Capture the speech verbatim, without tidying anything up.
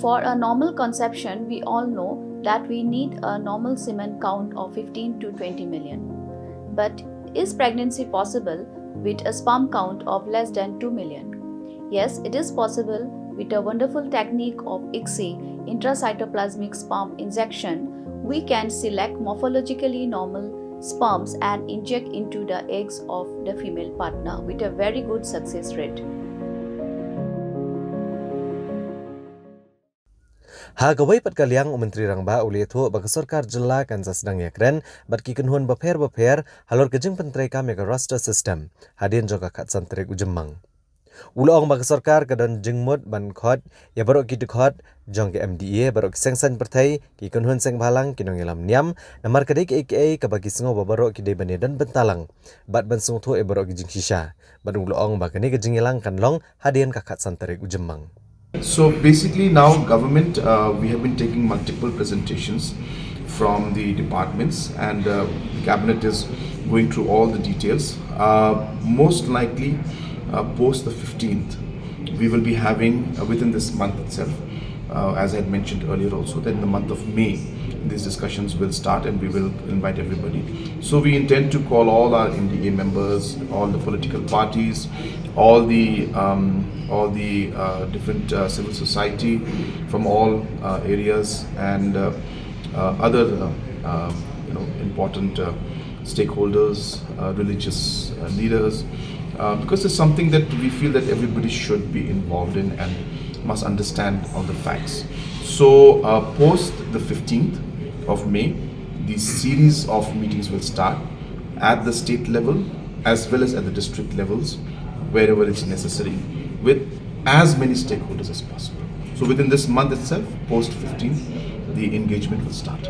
For a normal conception, we all know that we need a normal semen count of fifteen to twenty million. But is pregnancy possible with a sperm count of less than two million? Yes, it is possible. With a wonderful technique of ICSI, intracytoplasmic sperm injection, we can select morphologically normal sperms and inject into the eggs of the female partner with a very good success rate. Ha kawei pat ka liang, u Myntri Rangbah u la ïathuh ba ka sorkar jylla kan sa sdang ïakren bad ki kynhun bapher bapher halor ka jingpyntreikam ïa ka roster system hadien jong ka khatsan tarik u Jymmang. U la ong ba ka sorkar ka don jingmut ban khot ïa baroh ki dkhot jong ka M D A, baroh ki seng saiñ pyrthei, ki kynhun seng bhalang, ki nongïalam niam, namar ka dei kaei kaei kaba ki sngew ba baroh ki dei ban ïadon bynta lang bad ban sngewthuh ïa baroh ki jingshisha. Bad u la ong ba kane ka jingïalang kan long hadien ka khatsan tarik u Jymmang. So basically now government, uh, we have been taking multiple presentations from the departments, and uh, the cabinet is going through all the details. Uh, most likely, uh, post the fifteenth, we will be having, uh, within this month itself, uh, as I had mentioned earlier also, that in the month of May, these discussions will start and we will invite everybody. So we intend to call all our M D A members, all the political parties, all the um, all the uh, different uh, civil society from all uh, areas and uh, uh, other uh, um, you know important uh, stakeholders, uh, religious uh, leaders, uh, because it's something that we feel that everybody should be involved in and must understand all the facts. So uh, post the fifteenth of May, the series of meetings will start at the state level as well as at the district levels wherever it's necessary, with as many stakeholders as possible. So within this month itself, post fifteenth, the engagement will start.